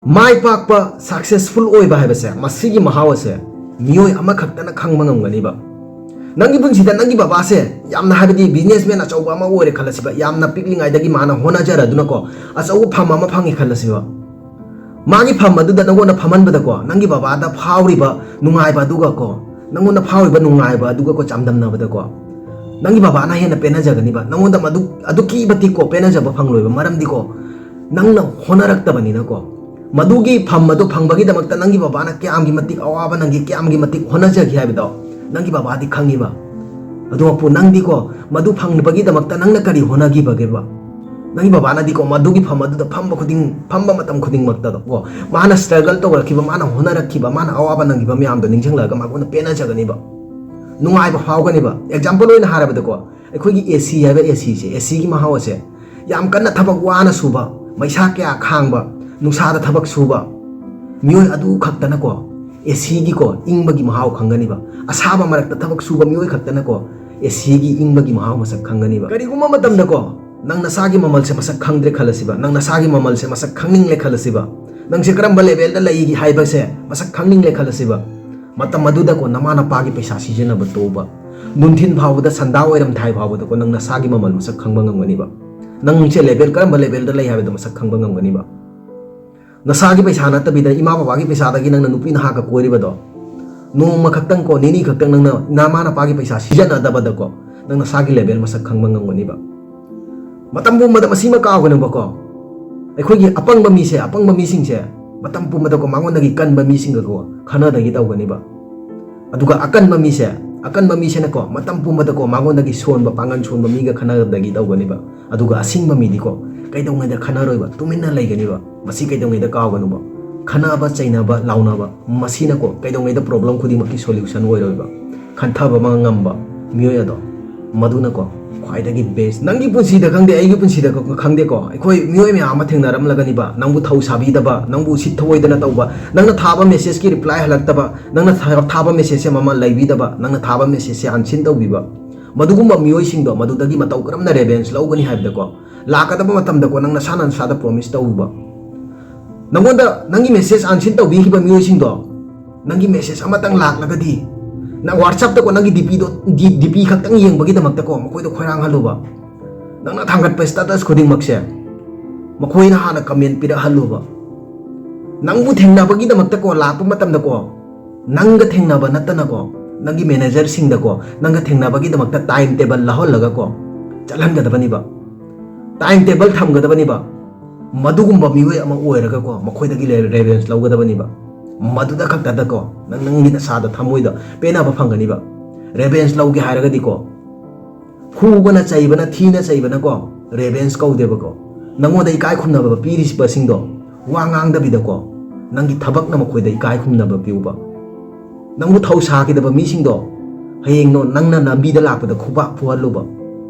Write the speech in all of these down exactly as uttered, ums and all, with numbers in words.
ꯃꯥꯏ ꯄꯥꯛꯄ, ꯁꯛꯁꯦꯁꯐꯨꯜ ꯑꯣꯏꯕ ꯍꯥꯏꯕꯁꯦ, ꯃꯁꯤꯒꯤ ꯃꯍꯥꯎ ꯑꯁꯦ ꯃꯤꯑꯣꯏ ꯑꯃꯈꯛꯇꯅ ꯈꯪꯕ ꯉꯝꯒꯅꯤꯕ꯫ ꯅꯪꯒꯤ ꯄꯨꯟꯁꯤꯗ ꯅꯪꯒꯤ ꯕꯕꯥꯁꯦ ꯌꯥꯝꯅ, ꯍꯥꯏꯕꯗꯤ, ꯕꯤꯖꯤꯅꯦꯁꯃꯦꯟ ꯑꯆꯧꯕ ꯑꯃ ꯑꯣꯏꯔꯦ ꯈꯜꯂꯁꯤꯕ, ꯌꯥꯝꯅ ꯄꯤꯛꯂꯤꯉꯩꯗꯒꯤ ꯃꯥꯅ ꯍꯣꯠꯅꯖꯔꯗꯨꯅꯀꯣ ꯑꯆꯧꯕ ꯐꯝ ꯑꯃ ꯐꯪꯉꯦ ꯈꯜꯂꯁꯤꯕ꯫ ꯃꯥꯒꯤ ꯐꯝ ꯑꯗꯨꯗ ꯅꯪꯉꯣꯟꯗ ꯐꯝꯍꯟꯕꯗꯀꯣ, ꯅꯪꯒꯤ ꯕꯕꯥꯗ ꯐꯥꯎꯔꯤꯕ ꯅꯨꯡꯉꯥꯏꯕ ꯑꯗꯨꯒꯀꯣ, ꯅꯪꯉꯣꯟꯗ ꯐꯥꯎꯔꯤꯕ ꯅꯨꯡꯉꯥꯏꯕ ꯑꯗꯨꯒꯀꯣ ꯆꯥꯡꯗꯝꯅꯕꯗꯀꯣ, ꯅꯪꯒꯤ ꯕꯕꯥꯅ ꯍꯦꯟꯅ ꯄꯦꯟꯅꯖꯒꯅꯤꯕ꯫ ꯅꯪꯉꯣꯟꯗ ꯃꯗꯨ, ꯑꯗꯨꯛꯀꯤ ꯃꯇꯤꯛꯀꯣ ꯄꯦꯟꯅꯖꯕ ꯐꯪꯂꯣꯏꯕ, ꯃꯔꯝꯗꯤꯀꯣ ꯅꯪꯅ ꯍꯣꯠꯅꯔꯛꯇꯕꯅꯤꯅꯀꯣ꯫ ꯃꯗꯨꯒꯤ ꯐꯝ ꯑꯗꯨ ꯐꯪꯕꯒꯤꯗꯃꯛꯇ ꯅꯪꯒꯤ ꯕꯕꯥꯅ ꯀꯌꯥꯝꯒꯤ ꯃꯇꯤꯛ ꯑꯋꯥꯕ ꯅꯪꯒꯤ, ꯀꯌꯥꯝꯒꯤ ꯃꯇꯤꯛ ꯍꯣꯠꯅꯖꯈꯤ ꯍꯥꯏꯕꯗꯣ ꯅꯪꯒꯤ ꯕꯕꯥꯗꯤ ꯈꯪꯉꯤꯕ꯫ ꯑꯗꯨꯃꯛꯄꯨ ꯅꯪꯗꯤꯀꯣ, ꯃꯗꯨ ꯐꯪꯅꯕꯒꯤꯗꯃꯛꯇ ꯅꯪꯅ ꯀꯔꯤ ꯍꯣꯠꯅꯈꯤꯕꯒꯦꯕ? ꯅꯪꯒꯤ ꯕꯕꯥꯅꯗꯤꯀꯣ, ꯃꯗꯨꯒꯤ ꯐꯝ ꯑꯗꯨꯗ ꯐꯝꯕ ꯈꯨꯗꯤꯡ, ꯐꯝꯕ ꯃꯇꯝ ꯈꯨꯗꯤꯡꯃꯛꯇꯗꯀꯣ, ꯃꯥꯅ ꯁ꯭ꯇ꯭ꯔꯒꯜ ꯇꯧꯔꯛꯈꯤꯕ, ꯃꯥꯅ ꯍꯣꯠꯅꯔꯛꯈꯤꯕ, ꯃꯥꯅ ꯑꯋꯥꯕ ꯅꯪꯈꯤꯕ ꯃꯌꯥꯝꯗꯣ ꯅꯤꯡꯁꯤꯡꯂꯛꯑꯒ ꯃꯉꯣꯟꯗ ꯄꯦꯟꯅꯖꯒꯅꯤꯕ, ꯅꯨꯡꯉꯥꯏꯕ ꯐꯥꯎꯒꯅꯤꯕ꯫ ꯑꯦꯛꯖꯥꯝꯄꯜ ꯑꯣꯏꯅ ꯍꯥꯏꯔꯕꯗꯀꯣ, ꯑꯩꯈꯣꯏꯒꯤ ꯑꯦ ꯁꯤ ꯍꯥꯏꯕ ꯑꯦ ꯁꯤꯁꯦ, ꯑꯦ ꯁꯤꯒꯤ ꯃꯍꯥꯎ ꯑꯁꯦ, ꯌꯥꯝ ꯀꯟꯅ ꯊꯕꯛ ꯋꯥꯅ ꯁꯨꯕ, ꯃꯩꯁꯥ ꯀꯌꯥ ꯈꯥꯡꯕ, ꯅꯨꯡꯁꯥꯗ ꯊꯕꯛ ꯁꯨꯕ ꯃꯤꯑꯣꯏ ꯑꯗꯨ ꯈꯛꯇꯅꯀꯣ, ꯑꯦ ꯁꯤꯒꯤꯀꯣ ꯏꯪꯕꯒꯤ ꯃꯍꯥꯎ ꯈꯪꯒꯅꯤꯕ꯫ ꯑꯁꯥꯕ ꯃꯔꯛꯇ ꯊꯕꯛ ꯁꯨꯕ ꯃꯤꯑꯣꯏ ꯈꯛꯇꯅꯀꯣ, ꯑꯦ ꯁꯤꯒꯤ ꯏꯪꯕꯒꯤ ꯃꯍꯥꯎ ꯃꯁꯛ ꯈꯪꯒꯅꯤꯕ꯫ ꯀꯔꯤꯒꯨꯝꯕ ꯃꯇꯝꯗꯀꯣ, ꯅꯪ ꯅꯁꯥꯒꯤ ꯃꯃꯜꯁꯦ ꯃꯁꯛ ꯈꯪꯗ꯭ꯔꯦ ꯈꯜꯂꯁꯤꯕ, ꯅꯪ ꯅꯁꯥꯒꯤ ꯃꯃꯜꯁꯦ ꯃꯁꯛ ꯈꯪꯅꯤꯡꯂꯦ ꯈꯜꯂꯁꯤꯕ, ꯅꯪꯁꯦ ꯀꯔꯝꯕ ꯂꯦꯚꯦꯜꯗ ꯂꯩꯒꯦ ꯍꯥꯏꯕꯁꯦ ꯃꯁꯛ ꯈꯪꯅꯤꯡꯂꯦ ꯈꯜꯂꯁꯤꯕ, ꯃꯇꯝ ꯑꯗꯨꯗꯀꯣ ꯅꯃꯥ ꯅꯄꯥꯒꯤ ꯄꯩꯁꯥ ꯁꯤꯖꯤꯟꯅꯕ ꯇꯣꯛꯎꯕ꯫ ꯅꯨꯡꯊꯤꯟ ꯐꯥꯎꯕꯗ, ꯁꯟꯗꯥ ꯋꯥꯏꯔꯝ ꯊꯥꯏ ꯐꯥꯎꯕꯗꯀꯣ ꯅꯪ ꯅꯁꯥꯒꯤ ꯃꯃꯜ ꯃꯁꯛ ꯈꯪꯕ ꯉꯝꯒꯅꯤꯕ꯫ ꯅꯪꯁꯦ ꯂꯦꯚꯦꯜ, ꯀꯔꯝꯕ ꯂꯦꯚꯦꯜꯗ ꯂꯩ ꯍꯥꯏꯕꯗꯣ ꯃꯁꯛ ꯈꯪꯕ ꯉꯝꯒꯅꯤꯕ꯫ ꯅꯁꯥꯒꯤ ꯄꯩꯁꯥ ꯅꯠꯇꯕꯤꯗ ꯏꯃꯥ ꯕꯕꯥꯒꯤ ꯄꯩꯁꯥꯗꯒꯤ ꯅꯪꯅ ꯅꯨꯄꯤ ꯅꯍꯥꯒ ꯀꯣꯏꯔꯤꯕꯗꯣ, ꯅꯣꯡꯃ ꯈꯛꯇꯪ ꯀꯣ, ꯅꯤꯅꯤ ꯈꯛꯇꯪ ꯅꯪꯅ ꯅꯃꯥ ꯅꯄꯥꯒꯤ ꯄꯩꯁꯥ ꯁꯤꯖꯤꯟꯅꯗꯕꯗꯀꯣ, ꯅꯪ ꯅꯁꯥꯒꯤ ꯂꯦꯚꯦꯜ ꯃꯁꯛ ꯈꯪꯕ ꯉꯝꯒꯅꯤꯕ꯫ ꯃꯇꯝ ꯄꯨꯝꯕꯗ ꯃꯁꯤꯃ ꯀꯥꯎꯒꯅꯨꯕꯀꯣ, ꯑꯩꯈꯣꯏꯒꯤ ꯑꯄꯪꯕ ꯃꯤꯁꯦ, ꯑꯄꯪꯕ ꯃꯤꯁꯤꯡꯁꯦ ꯃꯇꯝ ꯄꯨꯝꯕꯗꯀꯣ ꯃꯉꯣꯟꯗꯒꯤ ꯀꯟꯕ ꯃꯤꯁꯤꯡꯒꯀꯣ ꯈꯟꯅꯗꯒꯤ ꯇꯧꯒꯅꯤꯕ꯫ ꯑꯗꯨꯒ ꯑꯀꯟꯕ ꯃꯤꯁꯦ, ꯑꯀꯟꯕ ꯃꯤꯁꯤꯅꯀꯣ ꯃꯇꯝ ꯄꯨꯝꯕꯗꯀꯣ ꯃꯉꯣꯟꯗꯒꯤ ꯁꯣꯟꯕ, ꯄꯥꯡꯒꯜ ꯁꯣꯟꯕ ꯃꯤꯒ ꯈꯟꯅꯗꯒꯤ ꯇꯧꯒꯅꯤꯕ꯫ ꯑꯗꯨꯒ ꯑꯁꯤꯡꯕ ꯃꯤꯗꯤꯀꯣ ꯀꯩꯗꯧꯉꯩꯗ ꯈꯟꯅꯔꯣꯏꯕ, ꯇꯨꯃꯤꯟꯅ ꯂꯩꯒꯅꯤꯕ꯫ ꯃꯁꯤ ꯀꯩꯗꯧꯉꯩꯗ ꯀꯥꯎꯒꯅꯨꯕ꯫ ꯈꯟꯅꯕ, ꯆꯩꯅꯕ, ꯂꯥꯎꯅꯕ, ꯃꯁꯤꯅꯀꯣ ꯀꯩꯗꯧꯉꯩꯗ ꯄ꯭ꯔꯣꯕ꯭ꯂꯦꯝ ꯈꯨꯗꯤꯡꯃꯛꯀꯤ ꯁꯣꯂ꯭ꯌꯨꯁꯟ ꯑꯣꯏꯔꯣꯏꯕ꯫ ꯈꯟꯊꯕ ꯑꯃ ꯉꯝꯕ ꯃꯤꯑꯣꯏ ꯑꯗꯣ, ꯃꯗꯨꯅꯀꯣ ꯈ꯭ꯋꯥꯏꯗꯒꯤ ꯕꯦꯁ꯫ ꯅꯪꯒꯤ ꯄꯨꯟꯁꯤꯗ ꯈꯪꯗꯦ, ꯑꯩꯒꯤ ꯄꯨꯟꯁꯤꯗ ꯈꯪꯗꯦꯀꯣ, ꯑꯩꯈꯣꯏ ꯃꯤꯑꯣꯏ ꯃꯌꯥꯝ ꯑꯃ ꯊꯦꯡꯅꯔꯝꯂꯒꯅꯤꯕ꯫ ꯅꯪꯕꯨ ꯊꯧ ꯁꯥꯕꯤꯗꯕ, ꯅꯪꯕꯨ ꯎꯁꯤꯠ ꯊꯑꯣꯏꯗꯅ ꯇꯧꯕ, ꯅꯪꯅ ꯊꯥꯕ ꯃꯦꯁꯦꯖꯀꯤ ꯔꯤꯄ꯭ꯂꯥꯏ ꯍꯜꯂꯛꯇꯕ, ꯅꯪꯅ ꯊꯥ-, ꯊꯥꯕ ꯃꯦꯁꯦꯖꯁꯦ ꯃꯃꯜ ꯂꯩꯕꯤꯗꯕ, ꯅꯪꯅ ꯊꯥꯕ ꯃꯦꯁꯦꯖꯁꯦ ꯑꯟꯁꯤꯟ ꯇꯧꯕꯤꯕ, ꯃꯗꯨꯒꯨꯝꯕ ꯃꯤꯑꯣꯏꯁꯤꯡꯗꯣ ꯃꯗꯨꯗꯒꯤ ꯃꯇꯧ ꯀꯔꯝꯅ ꯔꯦꯚꯦꯟꯖ ꯂꯧꯒꯅꯤ ꯍꯥꯏꯕꯗꯀꯣ, ꯂꯥꯛꯀꯗꯕ ꯃꯇꯝꯗꯀꯣ ꯅꯪ ꯅꯁꯥꯅ ꯅꯁꯥꯗ ꯄ꯭ꯔꯣꯃꯤꯁ ꯇꯧꯕ, ꯅꯪꯉꯣꯟꯗ ꯅꯪꯒꯤ message unseen ꯇꯧꯕꯤꯈꯤꯕ ꯃꯤꯑꯣꯏꯁꯤꯡꯗꯣ, ꯅꯪꯒꯤ message ꯑꯃꯇꯪ ꯂꯥꯛꯂꯒꯗꯤ, ꯅꯪ WhatsApp-ꯇꯀꯣ ꯅꯪꯒꯤ DP-ꯗꯣ, D-, DP ꯈꯛꯇꯪ ꯌꯦꯡꯕꯒꯤꯗꯃꯛꯇꯀꯣ ꯃꯈꯣꯏꯗ ꯈꯣꯏꯔꯥꯡꯍꯜꯂꯨꯕ꯫ ꯅꯪꯅ ꯊꯥꯡꯒꯠꯄ status ꯈꯨꯗꯤꯡꯃꯛꯁꯦ ꯃꯈꯣꯏꯅ ꯍꯥꯟꯅ comment ꯄꯤꯔꯛꯍꯜꯂꯨꯕ꯫ ꯅꯪꯕꯨ ꯊꯦꯡꯅꯕꯒꯤꯗꯃꯛꯇꯀꯣ ꯂꯥꯛꯄ ꯃꯇꯝꯗꯀꯣ, ꯅꯪꯒ ꯊꯦꯡꯅꯕ ꯅꯠꯇꯅꯀꯣ, ꯅꯪꯒꯤ manager-ꯁꯤꯡꯗꯀꯣ ꯅꯪꯒ ꯊꯦꯡꯅꯕꯒꯤꯗꯃꯛꯇ time table ꯂꯧꯍꯜꯂꯒꯀꯣ ꯆꯠꯍꯟꯒꯗꯕꯅꯤꯕ꯫ Time table ꯊꯝꯒꯗꯕꯅꯤꯕ꯫ ꯃꯗꯨꯒꯨꯝꯕ ꯃꯤꯑꯣꯏ ꯑꯃ ꯑꯣꯏꯔꯒꯀꯣ ꯃꯈꯣꯏꯗꯒꯤ revenge ꯂꯧꯒꯗꯕꯅꯤꯕ꯫ ꯃꯗꯨꯗ ꯈꯛꯇꯗꯀꯣ ꯅꯪ ꯅꯪꯒꯤ ꯅꯁꯥꯗ ꯊꯃꯣꯏꯗ ꯄꯦꯟꯅꯕ ꯐꯪꯒꯅꯤꯕ꯫ Revenge ꯂꯧꯒꯦ ꯍꯥꯏꯔꯒꯗꯤꯀꯣ, ꯐꯨꯕꯅ, ꯆꯩꯕꯅ, ꯊꯤꯅ ꯆꯩꯕꯅꯀꯣ revenge ꯀꯧꯗꯦꯕꯀꯣ꯫ ꯅꯪꯉꯣꯟꯗ ꯏꯀꯥꯏ ꯈꯨꯝꯅꯕ ꯄꯤꯔꯤꯕꯁꯤꯡꯗꯣ ꯋꯥ ꯉꯥꯡꯗꯕꯤꯗꯀꯣ, ꯅꯪꯒꯤ ꯊꯕꯛꯅ ꯃꯈꯣꯏꯗ ꯏꯀꯥꯏ ꯈꯨꯝꯅꯕ ꯄꯤꯌꯨꯕ꯫ ꯅꯪꯕꯨ ꯊꯧ ꯁꯥꯈꯤꯗꯕ ꯃꯤꯁꯤꯡꯗꯣ ꯍꯌꯦꯡꯅꯣ ꯅꯪꯅ ꯂꯝꯕꯤꯗ ꯂꯥꯛꯄꯗ ꯈꯨꯕꯥꯛ ꯐꯨꯍꯜꯂꯨꯕ꯫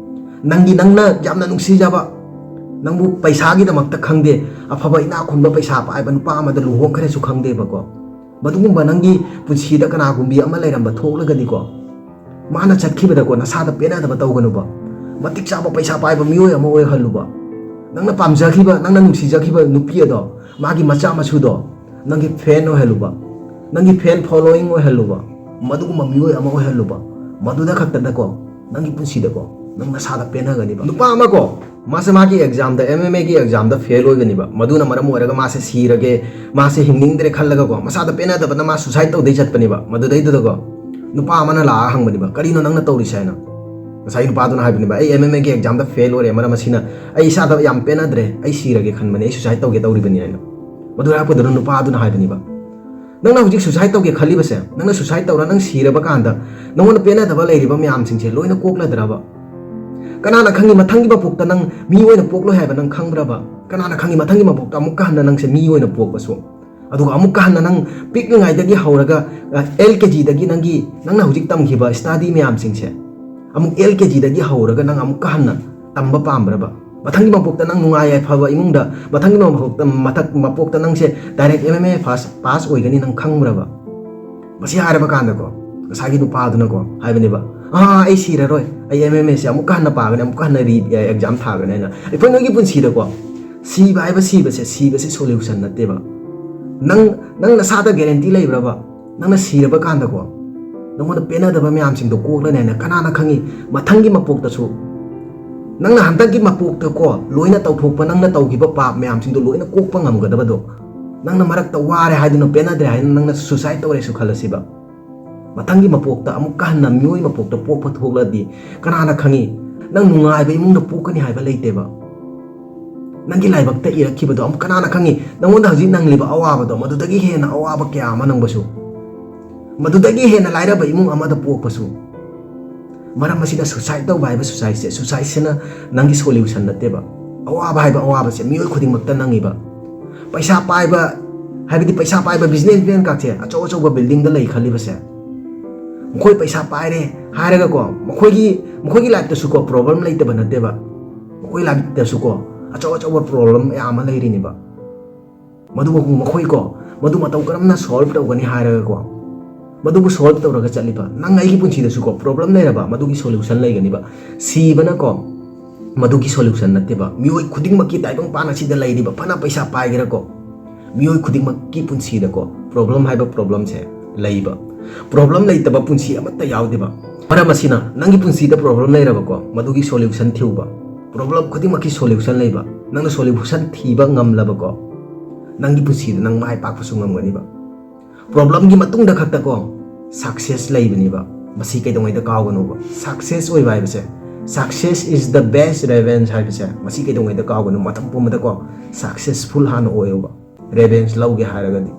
ꯅꯪꯒꯤ, ꯅꯪꯅ ꯌꯥꯝꯅ ꯅꯨꯡꯁꯤꯖꯕ, ꯅꯪꯕꯨ ꯄꯩꯁꯥꯒꯤꯗꯃꯛꯇ ꯈꯪꯗꯦ, ꯑꯐꯕ ꯏꯅꯥꯛ ꯈꯨꯟꯕ ꯄꯩꯁꯥ ꯄꯥꯏꯕ ꯅꯨꯄꯥ ꯑꯃꯗ ꯂꯨꯍꯣꯡꯈ꯭ꯔꯦꯁꯨ ꯈꯪꯗꯦꯕꯀꯣ꯫ ꯃꯗꯨꯒꯨꯝꯕ ꯅꯪꯒꯤ ꯄꯨꯟꯁꯤꯗ ꯀꯅꯥꯒꯨꯝꯕꯤ ꯑꯃ ꯂꯩꯔꯝꯕ ꯊꯣꯛꯂꯒꯗꯤꯀꯣ, ꯃꯥꯅ ꯆꯠꯈꯤꯕꯗꯀꯣ ꯅꯁꯥꯗ ꯄꯦꯟꯅꯗꯕ ꯇꯧꯒꯅꯨꯕ꯫ ꯃꯇꯤꯛ ꯆꯥꯕ ꯄꯩꯁꯥ ꯄꯥꯏꯕ ꯃꯤꯑꯣꯏ ꯑꯃ ꯑꯣꯏꯍꯜꯂꯨꯕ꯫ ꯅꯪꯅ ꯄꯥꯝꯖꯈꯤꯕ, ꯅꯪꯅ ꯅꯨꯡꯁꯤꯖꯈꯤꯕ ꯅꯨꯄꯤ ꯑꯗꯣ, ꯃꯥꯒꯤ ꯃꯆꯥ ꯃꯁꯨꯗꯣ ꯅꯪꯒꯤ fan ꯑꯣꯏꯍꯜꯂꯨꯕ, ꯅꯪꯒꯤ fan following ꯑꯣꯏꯍꯜꯂꯨꯕ꯫ ꯃꯗꯨꯒꯨꯝꯕ ꯃꯤꯑꯣꯏ ꯑꯃ ꯑꯣꯏꯍꯜꯂꯨꯕ꯫ ꯃꯗꯨꯗ ꯈꯛꯇꯗꯀꯣ ꯅꯪꯒꯤ ꯄꯨꯟꯁꯤꯗꯀꯣ ꯅꯪ ꯅꯁꯥꯗ ꯄꯦꯟꯅꯒꯅꯤꯕ꯫ ꯅꯨꯄꯥ ꯑꯃꯀꯣ, ꯃꯥꯁꯦ ꯃꯥꯒꯤ exam-ꯗ, MMA-ꯒꯤ exam-ꯗ fail ꯑꯣꯏꯕꯅꯦꯕ꯫ ꯃꯗꯨꯅ ꯃꯔꯝ ꯑꯣꯏꯔꯒ ꯃꯥꯁꯦ ꯁꯤꯔꯒꯦ, ꯃꯥꯁꯦ ꯍꯤꯡꯅꯤꯡꯗ꯭ꯔꯦ ꯈꯜꯂꯒꯀꯣ, ꯃꯁꯥꯗ ꯄꯦꯟꯅꯗꯕꯅ ꯃꯥ suicide ꯇꯧꯗꯩ ꯆꯠꯄꯅꯦꯕ꯫ ꯃꯗꯨꯗꯩꯗꯨꯗꯀꯣ ꯅꯨꯄꯥ ꯑꯃꯅ ꯂꯥꯛꯑꯒ ꯍꯪꯕꯅꯦꯕ, "ꯀꯔꯤꯅꯣ ꯅꯪꯅ ꯇꯧꯔꯤꯁꯦ?" ꯍꯥꯏꯅ꯫ ꯉꯁꯥꯏꯒꯤ ꯅꯨꯄꯥꯗꯨꯅ ꯍꯥꯏꯕꯅꯦꯕ, "ꯑꯩ MMA-ꯒꯤ exam-ꯗ fail ꯑꯣꯏꯔꯦ, ꯃꯔꯝ ꯑꯁꯤꯅ ꯑꯩ ꯏꯁꯥꯗ ꯌꯥꯝ ꯄꯦꯟꯅꯗ꯭ꯔꯦ, ꯑꯩ ꯁꯤꯔꯒꯦ ꯈꯟꯕꯅꯦ, ꯑꯩ suicide ꯇꯧꯒꯦ ꯇꯧꯔꯤꯕꯅꯤ" ꯍꯥꯏꯅ꯫ ꯃꯗꯨ ꯍꯥꯏꯔꯛꯄꯗꯨꯗ ꯅꯨꯄꯥꯗꯨꯅ ꯍꯥꯏꯕꯅꯦꯕ, "ꯅꯪꯅ ꯍꯧꯖꯤꯛ suicide ꯇꯧꯒꯦ ꯈꯜꯂꯤꯕꯁꯦ, ꯅꯪꯅ suicide ꯇꯧꯔ ꯅꯪ ꯁꯤꯔꯕ ꯀꯥꯟꯗ ꯅꯪꯉꯣꯟꯗ ꯄꯦꯟꯅꯗꯕ ꯂꯩꯔꯤꯕ ꯃꯌꯥꯝꯁꯤꯡꯁꯦ ꯂꯣꯏꯅ ꯀꯣꯛꯂꯗ꯭ꯔꯕ? ꯀꯅꯥꯅ ꯈꯪꯉꯤ ꯃꯊꯪꯒꯤ ꯃꯄꯣꯛꯇ ꯅꯪ ꯃꯤ ꯑꯣꯏꯅ ꯄꯣꯛꯂꯣꯏ ꯍꯥꯏꯕ ꯅꯪ ꯈꯪꯕ꯭ꯔꯕ? ꯀꯅꯥꯅ ꯈꯪꯉꯤ ꯃꯊꯪꯒꯤ ꯃꯄꯣꯛꯇ ꯑꯃꯨꯛꯀ ꯍꯟꯅ ꯅꯪꯁꯦ ꯃꯤ ꯑꯣꯏꯅ ꯄꯣꯛꯄꯁꯨ? ꯑꯗꯨꯒ ꯑꯃꯨꯛꯀ ꯍꯟꯅ ꯅꯪ ꯄꯤꯛꯂꯤꯉꯩꯗꯒꯤ ꯍꯧꯔꯒ, ꯑ, LKG-ꯗꯒꯤ ꯅꯪꯒꯤ, ꯅꯪꯅ ꯍꯧꯖꯤꯛ ꯇꯝꯈꯤꯕ study ꯃꯌꯥꯝꯁꯤꯡꯁꯦ ꯑꯃꯨꯛ LKG-ꯗꯒꯤ ꯍꯧꯔꯒ ꯅꯪ ꯑꯃꯨꯛꯀ ꯍꯟꯅ ꯇꯝꯕ ꯄꯥꯝꯕ꯭ꯔꯕ? ꯃꯊꯪꯒꯤ ꯃꯄꯣꯛꯇ ꯅꯪ ꯅꯨꯡꯉꯥꯏ ꯌꯥꯏꯐꯕ ꯏꯃꯨꯡꯗ, ꯃꯊꯪꯒꯤ ꯃꯄꯣꯛꯇ, ꯃꯊꯛ ꯃꯄꯣꯛꯇ ꯅꯪꯁꯦ direct MMA pass, pass ꯑꯣꯏꯒꯅꯤ ꯅꯪ ꯈꯪꯕ꯭ꯔꯕ?" ꯃꯁꯤ ꯍꯥꯏꯔꯕ ꯀꯥꯟꯗꯀꯣ, ꯉꯁꯥꯏꯒꯤ ꯅꯨꯄꯥꯗꯨꯅꯀꯣ ꯍꯥꯏꯕꯅꯦꯕ, "ꯑꯥ, ꯑꯩ ꯁꯤꯔꯔꯣꯏ, ꯑꯩ MMA-ꯁꯦ ꯑꯃꯨꯛꯀ ꯍꯟꯅ ꯄꯥꯒꯅꯤ, ꯑꯃꯨꯛꯀ ꯍꯟꯅ re-, exam ꯊꯥꯒꯅꯤ" ꯍꯥꯏꯅ꯫ ꯑꯩꯈꯣꯏ ꯅꯣꯏꯒꯤ ꯄꯨꯟꯁꯤꯗꯀꯣ ꯁꯤꯕ ꯍꯥꯏꯕ ꯁꯤꯕꯁꯦ, ꯁꯤꯕꯁꯦ solution ꯅꯠꯇꯦꯕ꯫ ꯅꯪ, ꯅꯪ ꯅꯁꯥꯗ guarantee ꯂꯩꯕ꯭ꯔꯕ? ꯅꯪꯅ ꯁꯤꯔꯕ ꯀꯥꯟꯗꯀꯣ, ꯅꯪꯉꯣꯟꯗ ꯄꯦꯟꯅꯗꯕ ꯃꯌꯥꯝꯁꯤꯡꯗꯣ ꯀꯣꯛꯂꯅꯤ ꯍꯥꯏꯅ ꯀꯅꯥꯅ ꯈꯪꯉꯤ? ꯃꯊꯪꯒꯤ ꯃꯄꯣꯛꯇꯁꯨ, ꯅꯪꯅ ꯍꯟꯗꯛꯀꯤ ꯃꯄꯣꯛꯇꯀꯣ, ꯂꯣꯏꯅ ꯇꯧꯊꯣꯛꯄ, ꯅꯪꯅ ꯇꯧꯈꯤꯕ ꯄꯥꯞ ꯃꯌꯥꯝꯁꯤꯡꯗꯣ ꯂꯣꯏꯅ ꯀꯣꯛꯄ ꯉꯝꯒꯗꯕꯗꯣ, ꯅꯪꯅ ꯃꯔꯛꯇ ꯋꯥꯔꯦ ꯍꯥꯏꯗꯨꯅ, ꯄꯦꯟꯅꯗ꯭ꯔꯦ ꯍꯥꯏꯗꯨꯅ ꯅꯪꯅ suicide ꯇꯧꯔꯦꯁꯨ ꯈꯜꯂꯁꯤꯕ꯫ ꯃꯊꯪꯒꯤ ꯃꯄꯣꯛꯇ ꯑꯃꯨꯛꯀ ꯍꯟꯅ ꯃꯤꯑꯣꯏ ꯃꯄꯣꯛꯇ ꯄꯣꯛꯄ ꯊꯣꯛꯂꯗꯤ, ꯀꯅꯥꯅ ꯈꯪꯉꯤ? ꯅꯪ ꯅꯨꯡꯉꯥꯏꯕ ꯏꯃꯨꯡꯗ ꯄꯣꯛꯀꯅꯤ ꯍꯥꯏꯕ ꯂꯩꯇꯦꯕ꯫ ꯅꯪꯒꯤ ꯂꯥꯏꯕꯛꯇ ꯏꯔꯛꯈꯤꯕꯗꯣ ꯑꯃꯨꯛ ꯀꯅꯥꯅ ꯈꯪꯉꯤ? ꯅꯪꯉꯣꯟꯗ ꯍꯧꯖꯤꯛ ꯅꯪꯂꯤꯕ ꯑꯋꯥꯕꯗꯣ, ꯃꯗꯨꯗꯒꯤ ꯍꯦꯟꯅ ꯑꯋꯥꯕ ꯀꯌꯥ ꯑꯃ ꯅꯪꯕꯁꯨ, ꯃꯗꯨꯗꯒꯤ ꯍꯦꯟꯅ ꯂꯥꯏꯔꯕ ꯏꯃꯨꯡ ꯑꯃꯗ ꯄꯣꯛꯄꯁꯨ꯫ ꯃꯔꯝ ꯑꯁꯤꯅ suicide ꯇꯧꯕ ꯍꯥꯏꯕ suicideꯁꯦ, suicideꯁꯤꯅ ꯅꯪꯒꯤ solution ꯅꯠꯇꯦꯕ꯫ ꯑꯋꯥꯕ ꯍꯥꯏꯕ ꯑꯋꯥꯕꯁꯦ ꯃꯤꯑꯣꯏ ꯈꯨꯗꯤꯡꯃꯛꯇ ꯅꯪꯉꯤꯕ꯫ ꯄꯩꯁꯥ ꯄꯥꯏꯕ, ꯍꯥꯏꯕꯗꯤ ꯄꯩꯁꯥ ꯄꯥꯏꯕ businessman ꯀꯥꯛꯁꯦ, ꯑꯆꯧ ꯑꯆꯧꯕ buildingꯗ ꯂꯩ ꯈꯜꯂꯤꯕꯁꯦ, ꯃꯈꯣꯏ ꯄꯩꯁꯥ ꯄꯥꯏꯔꯦ ꯍꯥꯏꯔꯒꯀꯣ, ꯃꯈꯣꯏꯒꯤ, ꯃꯈꯣꯏꯒꯤ lifeꯇꯁꯨꯀꯣ problem ꯂꯩꯇꯕ ꯅꯠꯇꯦꯕ꯫ ꯃꯈꯣꯏ lifeꯇꯁꯨꯀꯣ ꯑꯆꯧ ꯑꯆꯧꯕ problem ꯃꯌꯥꯝ ꯑꯃ ꯂꯩꯔꯤꯅꯦꯕ꯫ ꯃꯗꯨ ꯃꯈꯣꯏꯀꯣ, ꯃꯗꯨ ꯃꯇꯧ ꯀꯔꯝꯅ solve ꯇꯧꯒꯅꯤ ꯍꯥꯏꯔꯒꯀꯣ, ꯃꯗꯨꯕꯨ solve ꯇꯧꯔꯒ ꯆꯠꯂꯤꯕ꯫ ꯅꯪ ꯑꯩꯒꯤ ꯄꯨꯟꯁꯤꯗꯁꯨꯀꯣ problem ꯂꯩꯔꯕ, ꯃꯗꯨꯒꯤ solution ꯂꯩꯒꯅꯤꯕ꯫ ꯁꯤꯕꯅꯀꯣ ꯃꯗꯨꯒꯤ solution ꯅꯠꯇꯦꯕ꯫ ꯃꯤꯑꯣꯏ ꯈꯨꯗꯤꯡꯃꯛꯀꯤ ꯇꯥꯏꯕꯪꯄꯥꯟ ꯑꯁꯤꯗ ꯂꯩꯔꯤꯕ, ꯐꯅ ꯄꯩꯁꯥ ꯄꯥꯏꯒꯦꯔꯥꯀꯣ, ꯃꯤꯑꯣꯏ ꯈꯨꯗꯤꯡꯃꯛꯀꯤ ꯄꯨꯟꯁꯤꯗꯀꯣ problem ꯍꯥꯏꯕ problemꯁꯦ ꯂꯩꯕ꯫ Problem ꯂꯩꯇꯕ ꯄꯨꯟꯁꯤ ꯑꯃꯠꯇ ꯌꯥꯎꯗꯦꯕ꯫ ꯃꯔꯝ ꯑꯁꯤꯅ ꯅꯪꯒꯤ ꯄꯨꯟꯁꯤꯗ problem ꯂꯩꯔꯕꯀꯣ, ꯃꯗꯨꯒꯤ solution ꯊꯤꯌꯨꯕ꯫ Problem ꯈꯨꯗꯤꯡꯃꯛꯀꯤ solution ꯂꯩꯕ꯫ ꯅꯪꯅ solution ꯊꯤꯕ ꯉꯝꯂꯕꯀꯣ, ꯅꯪꯒꯤ ꯄꯨꯟꯁꯤꯗ ꯅꯪ ꯃꯥꯏ ꯄꯥꯛꯄꯁꯨ ꯉꯝꯒꯅꯤꯕ꯫ Problemꯒꯤ ꯃꯇꯨꯡꯗ ꯈꯛꯇꯀꯣ success ꯂꯩꯕꯅꯦꯕ꯫ ꯃꯁꯤ ꯀꯩꯗꯧꯉꯩꯗ ꯀꯥꯎꯒꯅꯣꯕ꯫ Success ꯑꯣꯏꯕ ꯍꯥꯏꯕꯁꯦ, success is the best revenge ꯍꯥꯏꯕꯁꯦ, ꯃꯁꯤ ꯀꯩꯗꯧꯉꯩꯗ ꯀꯥꯎꯒꯅꯣ꯫ ꯃꯇꯝ ꯄꯨꯝꯕꯗꯀꯣ successful ꯍꯥꯟꯅ ꯑꯣꯏꯌꯣꯕ, revenge ꯂꯧꯒꯦ ꯍꯥꯏꯔꯒꯗꯤ꯫